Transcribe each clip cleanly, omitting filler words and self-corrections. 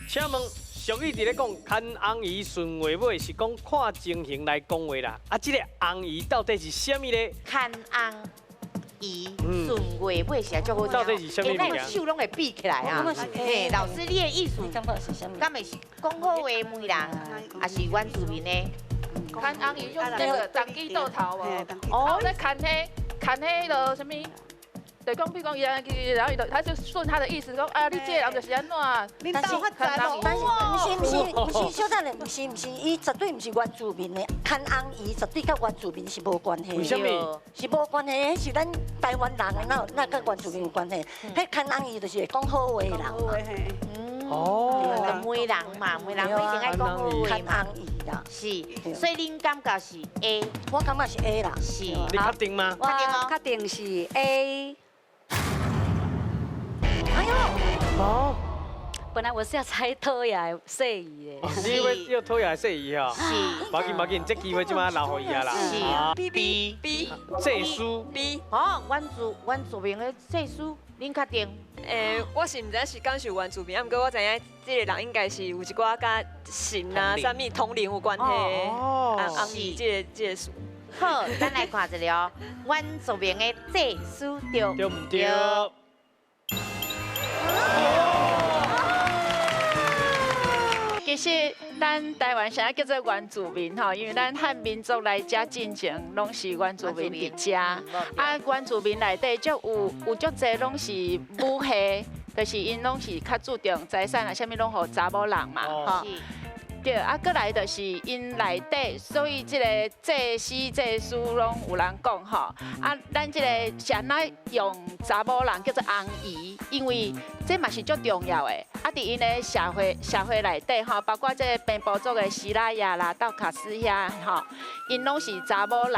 請問俗語佇咧講牽紅姨順話尾，是講看情形來講話啦。啊，這個紅姨到底是啥物咧？牽紅姨順話尾是足好聽。到底是啥物物件？手攏會比起來啊！嘿，老師，你的意思，敢會是講好話罵人，還是原住民的？牽紅姨就是那個當機倒頭哦，哦，在牽彼牽彼個啥物？就講，比如講伊安尼，然後伊就他就順他的意思講，啊，你這個人就是按怎？但是但是毋是毋是毋是，小等下，毋是毋是，伊絕對毋是原住民的，牽紅姨絕對佮原住民是無關係。為啥物？是無關係，彼是咱台灣人，哪有哪佮原住民有關係？彼牽紅姨就是會講好話的人嘛。哦。就罵人嘛，罵人不一定愛講好話嘛。牽紅姨啦。是，所以恁感覺是 A？我感覺是 A 啦。是。你確定嗎？確定哦。確定是 A。哎呦！哦。本來我是要猜討厭的細姨的。你欲欲討厭的細姨哦？是。無要緊無要緊，這機會這擺留予伊啊啦。是。 B B B。祭司 B。哦，原住民的祭司，恁確定？我是毋知是敢是原住民，啊，毋過我知影這個人應該是有一寡佮神啊、啥物通靈有關係的。哦。紅姨這個詞。好，咱來看一下哦，原住民的祭司對對毋對？其實咱台灣啥叫做原住民吼？因為咱漢民族來遮進前，攏是原住民佇遮。啊，原住民內底足有有足濟攏是母系，就是𪜶攏是較注重財產啊，啥物攏予查某人嘛，吼。對，啊，閣來就是𪜶內底，所以這個祭司、祭司攏有人講吼。啊，咱這個是按怎用查某人叫做紅姨，因為這嘛是足重要的。啊，佇𪜶的社會內底吼，包括這個平埔族的西拉雅啦、道卡斯遐吼，𪜶攏是查某人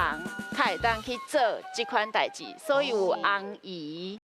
較會當去做這款代誌，所以有紅姨。